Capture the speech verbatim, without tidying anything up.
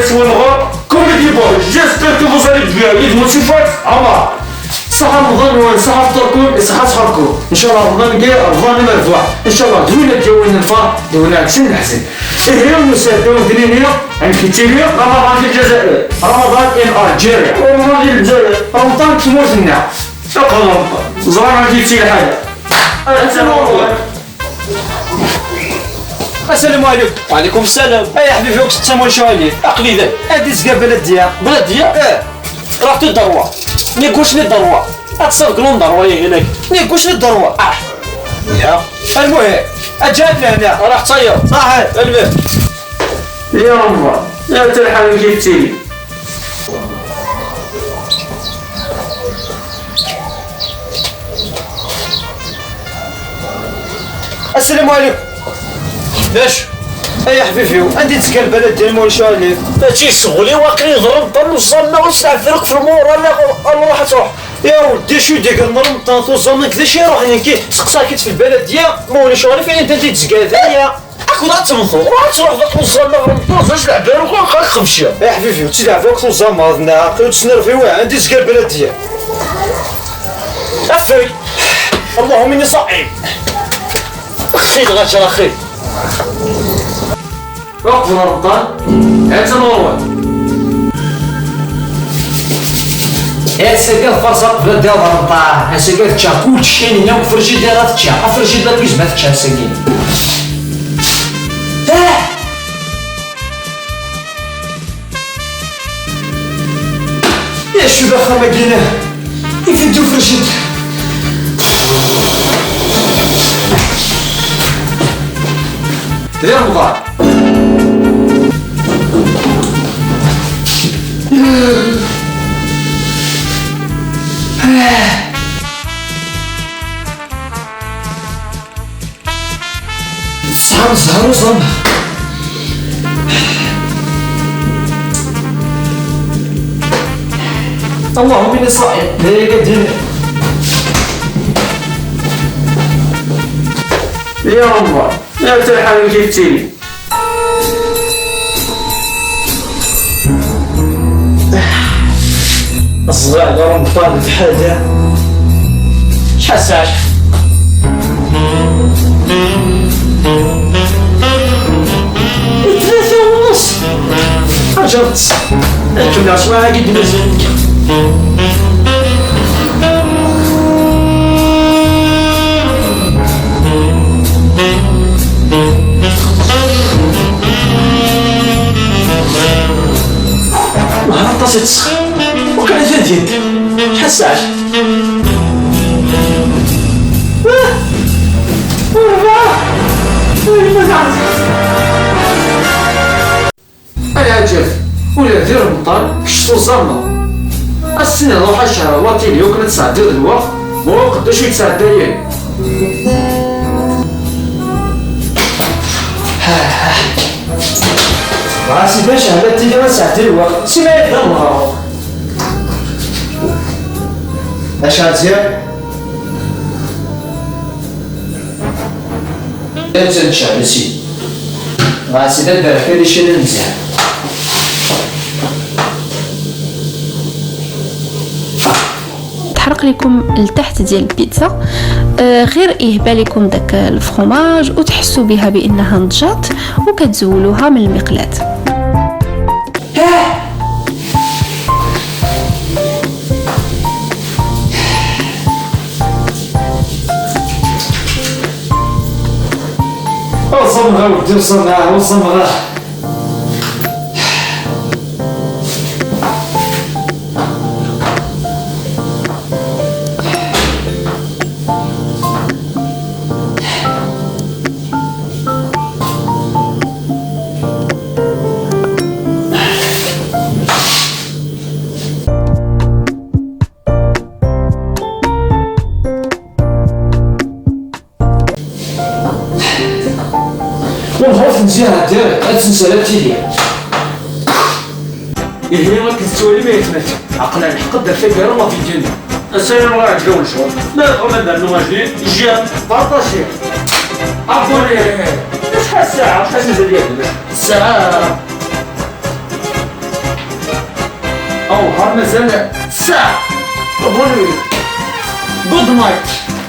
Ttwenɣeɣ Comedy Boy. J'espère que vous allez bien. Yid-wen si Fat Ɛmar. Ṣaḥa Remḍan-nwen, ṣaḥa fṭurkun, ṣaḥa sḥurkun. Ncallah Remḍan-agi, Remḍan amerbuḥ. Ncallah d win ad d-yawin lferḥ, d win ad d-yawin leḥzen. Ihi, ur nesɛedda ur d-nini, amek yettili Ramadan di Lezzayer, Ramadan in Algeria, Ramadan di Lezzayer, Ramadan deg tmurt-nneɣ. Aql-aɣ ẓran amek yettili lḥal. Assalamu alaikum. Wa alaikum salam. Ay aḥbib, ur k-tettamu lecɣal. Aql-i da. Ad izga Baladia. Baladia? Eh. Rax-t-id ḍerwa. Négocier ḍerwa. Ad tessergleḍ ḍerwa-ya hinak. Négocier ḍerwa. Ah. Ya. Almuhim, aǧǧa-t lehna. Rax ttayeḍ. Saḥit. Almuhim. Ya Remḍan, ya talḥa amek i tettili. Assalamu alaikum. D acu? Ay aḥbib-iw, anda i d-tezga Lbaladia ma ulac aɣilif? Mačči ccɣel-iw, akken yeḍra Remḍan, uẓameɣ, ur steɛfireɣ f lmuṛal, ala ruḥ ad truḥ. Ya weddi, acu i d-igan Remḍan, tuẓameḍ d acu iruḥen, nekki seqsaɣ-k-id f Lbaladia, ma ulac aɣilif, anda i d-tezga daya? Akud ad temmteḍ, ruḥ ad truḥeḍ ad tuẓameḍ Remḍan, d acu leɛba, ruḥ ad xebciɣ. Ya ḥbib-iw, d tideɛba akk tuẓameḍ, neɣ aql-i ur ttnerfiɣ, anda i d-tezga Lbaladia? Afay! Allahumma inni ṣaim! Xil ɣajer axi! Uqbel Remḍan, ha-tt-an ɣur-wen. Ass-agi ad farṣeɣ qbel ad d-yaweḍ Remḍan. Ass-agi ad ččeɣ kulci, ayen akk frijidir ad ččeɣ. Afrijidir ur yezmir ad teččeɣ ass-agi. Ah! Acu d axxam-agi-ina? Ifi-d ufricit. D iɣemḍan. Tesɛam zzher uẓameɣ. Allahumma inni ṣaim. D aya kan diri. Ya Allah, ya talḥa amek i tettili. Ẓẓay, Remḍan d ḥala. Ḥasac. I tlata u nneṣ. Rǧumt. Ad kemmleɣ ccwara-agi d-mazal. Nehṛ aṭas i ttesseɣ. Waqila d tadyant. Ḥasac. Ah! Urbaɛ! Ay, ma teɛziz! Ay, ɛǧab! Ula d Remḍan, kečč tuẓameḍ. Ass-nni ruḥ a cehṛ watili, akken ad tesɛeddiḍ lweqt, ma ur qeddac ur yettɛeddayen. Ɣas iban cehlat tili ad sɛeddi lweqt, sima yedda lmeɣreb. Acu ad ziɣ? Ad tt-neččar, a sidi. Ɣas iban berkan icali n Mzian. تحرق لكم التحت ديال البيتزا. آه، غير يهبى لكم داك الفرماج وتحسوا بها بانها نضجات، وكتزولوها من المقلاة. وصلنا ودي، وصلنا، وصلنا. Ur nɣur tenziɛ ad d-terr, ad tenser ad tili. Ihi akken tettwalim ay atmaten, aql-aɣ nḥeqq-d ɣer taggara n uvidyu-nni. Asayan ur iɛǧib-awen ccɣel. Ma tebɣam ad nernu ajdid, j'aime, partager, abonner. Acḥal ssaɛa? Acḥal mazal yad-, ssaɛa? Awḥar mazal ssaɛa. Good night.